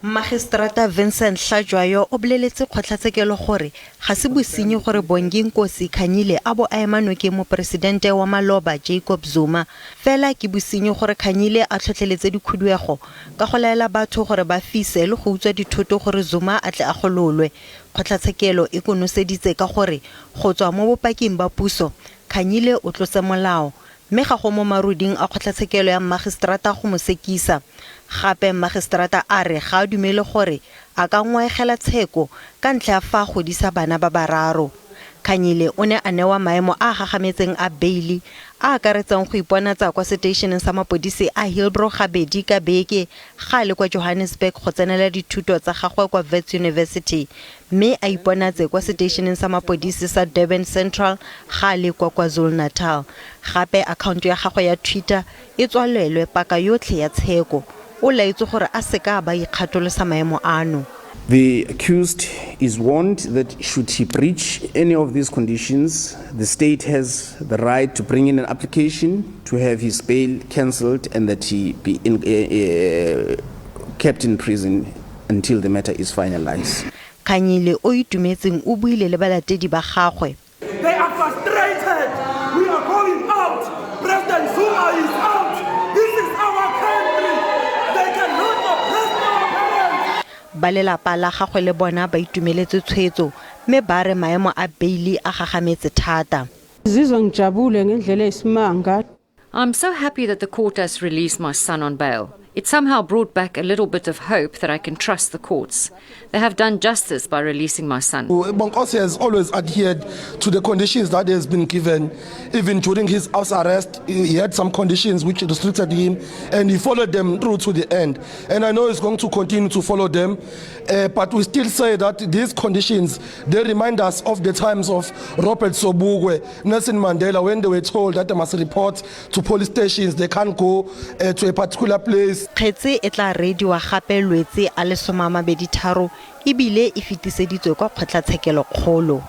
Magistrata Vincent Hlatshwayo o boleletse kgotlatshekelo gore ga se bosenyi gore Bonginkosi Khanyile a bo a ema nokeng moporesidente wa maloba Jacob Zuma, fela ke bosenyi gore Khanyile a tlhotlheletse dikhuduego ka go laela batho gore ba fise le go utswa dithoto gore Zuma a tle a gololwe. Kgotlatshekelo e konoseditse ka gore go tswa mo bopaking ba puso, Khanyile o tlotse molao, mme ga go mo maruding a kgotlatshekelo ya mmagiseterata go mo sekisa. Gape mmagiseterata a re ga a dumele gore a ka ngwaegela tsheko ka ntlha ya fa a godisa bana ba bararo. Khanyile o ne a newa maemo a a gagametseng a beili, a a akaretsang go iponatsa kwa seteišeneng sa mapodisi a Hillbrow gabedi ka beke ga a le kwa Johannesburg go tsenela dithuto tsa gagwe kwa Wits University mme a iponatse kwa seteišeneng sa mapodisi sa Durban Central ga a le kwa KwaZulu-Natal. Gape akhaonto ya gagwe ya Twitter e tswalelwe paka yotlhe ya tsheko. O laetswe gore a seka a ba ikgatolosa maemo ano. The accused is warned that should he breach any of these conditions, the state has the right to bring in an application to have his bail cancelled and that he be kept in prison until the matter is finalized. Khanyile o itumetseng o buile le balatedi ba gagwe. They are frustrated. We are going out. President Zuma is out. This is our country. They cannot oppress our parents. Ba lelapa la gagwe le bona ba itumeletse tshwetso mme ba re maemo a beili a gagametse thata. Ngizizwa ngijabule ngendlela eyisimanga. I'm so happy that the court has released my son on bail. It somehow brought back a little bit of hope that I can trust the courts. They have done justice by releasing my son. Bonkosi has always adhered to the conditions that has been given. Even during his house arrest, he had some conditions which restricted him, and he followed them through to the end. And I know he's going to continue to follow them, but we still say that these conditions, they remind us of the times of Robert Sobukwe, Nelson Mandela, when they were told that they must report to police stations, they can't go to a particular place. Kgetse e tla reediwa gape Lwetse a le 23 ebile e fetiseditswe kwa kgotlatshekelo kgolo.